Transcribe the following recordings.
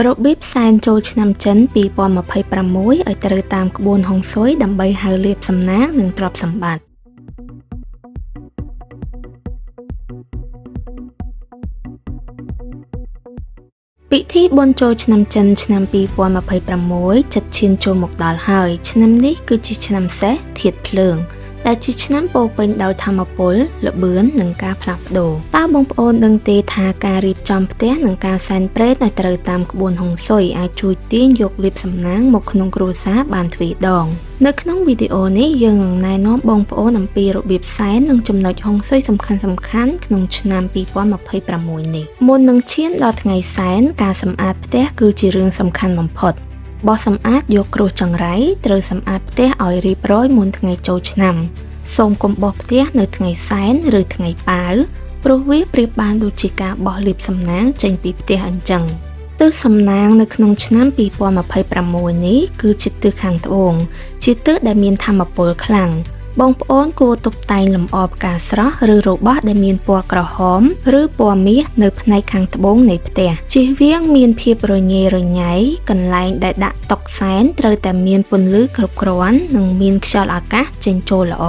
របៀបសែនចូលឆ្នាំចិន2026ឲ្យត្រូវតាមក្បួនហុងស៊ុយដើម្បីហៅលាភសំណាងនិងទ្រព្យសម្បត្តិពិធីបុណ្យចូលឆ្នាំចិនឆ្នាំ2026ជិតឈានចូលមកដល់ហើយឆ្នាំនេះគឺជាឆ្នាំសេះធាតុភ្លើងដែលជាឆ្នាំពោរពេញដោយធម៌ពលល្បឿននិងការផ្លាស់ប្ដូរតើបងប្អូនដឹងទេថាការរៀបចំផ្ទះនិងការសែនព្រេនឲ្យត្រូវតាមក្បួនហុងស៊ុយអាចជួយទាញយកលាភសំណាងមកក្នុងគ្រួសារបានទ្វេដងនៅក្នុងវីដេអូនេះយើងនឹងណែនាំបងប្អូនអំពីរបៀបសែននិងចំណុចហុងស៊ុយសំខាន់ៗក្នុងឆ្នាំ2026នេះមុននឹងឈានដល់ថ្ងៃសែនការសម្អាតផ្ទះគឺជារឿងសំខាន់បំផុតបោះសម្អាតយកគ្រោះចង្រៃត្រូវសម្អាតផ្ទះឲ្យរៀបរយមុនថ្ងៃចូលឆ្នាំសូមកុំបោះផ្ទះនៅថ្ងៃសែនឬថ្ងៃប៉ាវព្រោះវាប្រៀបបានដូចជាការបោះលាភសំណាងចេញពីផ្ទះអញ្ចឹងទិសសំណាងនៅក្នុងឆ្នាំ2026នេះគឺជាទិសខាងត្បូងជាទិសដែលមានធម៌ពលខ្លាំងបងប្អូនគួរតុបតែងលម្អផ្កាស្រស់ឬរបស់ដែលមានពណ៌ក្រហមឬពណ៌មាសនៅផ្នែកខាងត្បូងនៃផ្ទះជៀសវាងមានភាពរញ៉េរញ៉ៃកន្លែងដែលដាក់តុសែនត្រូវតែមានពន្លឺគ្រប់គ្រាន់និងមានខ្យល់អាកាសចេញចូលល្អ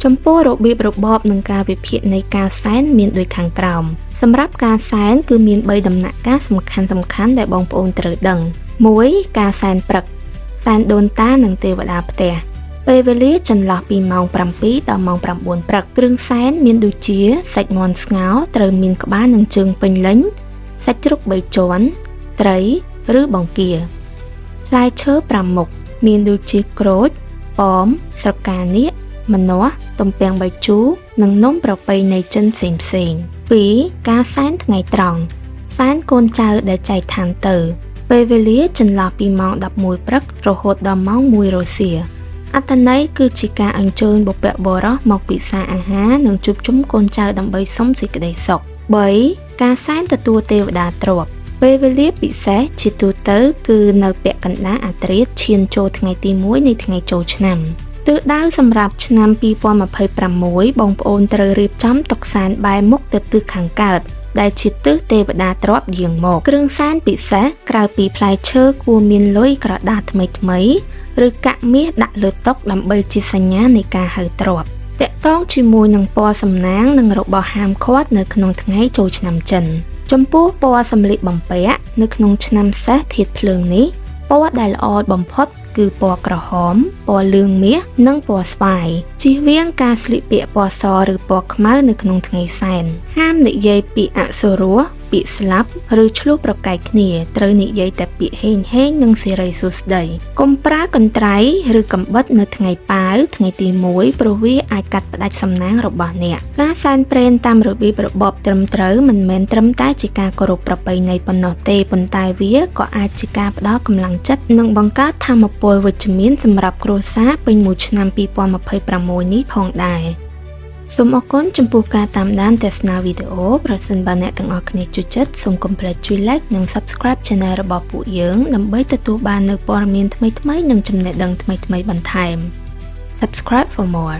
ចំពោះរបៀបរបបនិងការវិភាគនៃការសែនមានដូចខាងក្រោមសម្រាប់ការសែនគឺមាន3ដំណាក់កាលសំខាន់ៗដែលបងប្អូនត្រូវដឹង1ការសែនព្រឹកសែនដូនតានិងទេវតាផ្ទះពេលវេលាចន្លោះពីម៉ោង7ដល់ម៉ោង9ព្រឹកគ្រឿងសែនមានដូចជាសាច់មាន់ស្ងោរត្រូវមានក្បាលនិងជើងពេញលេញសាច់ជ្រូក3ជាន់ត្រីឬបង្គាផ្លែឈើ5មុខមានដូចជាក្រូចប៉មស្រកានាគម្នាស់ទំពាំងបាយជូរនិងនំប្រពៃណីចិនផ្សេងៗ2ការសែនថ្ងៃត្រង់សែនកូនចៅដែលចែកឋានទៅពេលវេលាចន្លោះពីម៉ោង11ព្រឹករហូតដល់ម៉ោង1រសៀលអត្ថន័យគឺជាការអញ្ជើញបុព្វបុរសមកពិសាអាហារនិងជួបជុំកូនចៅដើម្បីសុំសេចក្តីសុខ3ការសែនទទួលទេវតាទ្រព្យពេលវេលាពិសេសជាទូទៅគឺនៅពាក់កណ្ដាលអាធ្រាត្រឈានចូលថ្ងៃទី1នៃថ្ងៃចូលឆ្នាំទិសដៅសម្រាប់ឆ្នាំ2026បងប្អូនត្រូវរៀបចំតុសែនបែរមុខទៅទិសខាងកើតដែលជាទិសទេវតាទ្រព្យយាងមកគ្រឿងសែនពិសេសក្រៅពីផ្លែឈើគួរមានលុយក្រដាសថ្មីៗឬកាក់មាសដាក់លើតុដើម្បីជាសញ្ញានៃការហៅទ្រព្យតាក់ទងជាមួយនឹងពណ៌សំណាងនិងរបស់ហាមឃាត់នៅក្នុងថ្ងៃចូលឆ្នាំចិនចំពោះពណ៌សម្លៀកបំពាក់នៅក្នុងឆ្នាំសេះធាតុភ្លើងនេះពណ៌ដែលល្អបំផុតគឺពណ៌ក្រហមពណ៌លឿងមាសនិងពណ៌ស្វាយជៀសវាងការស្លៀកពាក់ពណ៌សឬពណ៌ខ្មៅនៅក្នុងថ្ងៃសែនហាមនិយាយពាក្យអសុរោះពាក្យស្លាប់ឬឈ្លោះប្រកែកគ្នាត្រូវនិយាយតែពាក្យហេងហេងនិងសិរីសួស្តីកុំប្រើកន្ត្រៃឬកាំបិតនៅថ្ងៃប៉ាវថ្ងៃទី1ព្រោះវាអាចកាត់ផ្តាច់សំណាងរបស់អ្នកការសែនព្រេនតាមរបៀបរបបត្រឹមត្រូវមិនមែនត្រឹមតែជាការគោរពប្រពៃណីប៉ុណ្ណោះទេប៉ុន្តែវាក៏អាចជាការផ្ដល់កម្លាំងចិត្តនិងបង្កើតថាមពលវិជ្ជមានសម្រាប់គ្រួសារពេញមួយឆ្នាំ2026នេះផងដែរសូមអរគុណចំពោះការតាមដានទស្សនាវីដេអូប្រសិនបើអ្នកទាំងអស់គ្នាចូលចិត្តសូមកុំភ្លេចជួយ Like និង Subscribe Channel របស់ពួកយើងដើម្បីទទួលបាននូវព័ត៌មានថ្មីៗនិងចំណេះដឹងថ្មីៗបន្ថែម Subscribe for more.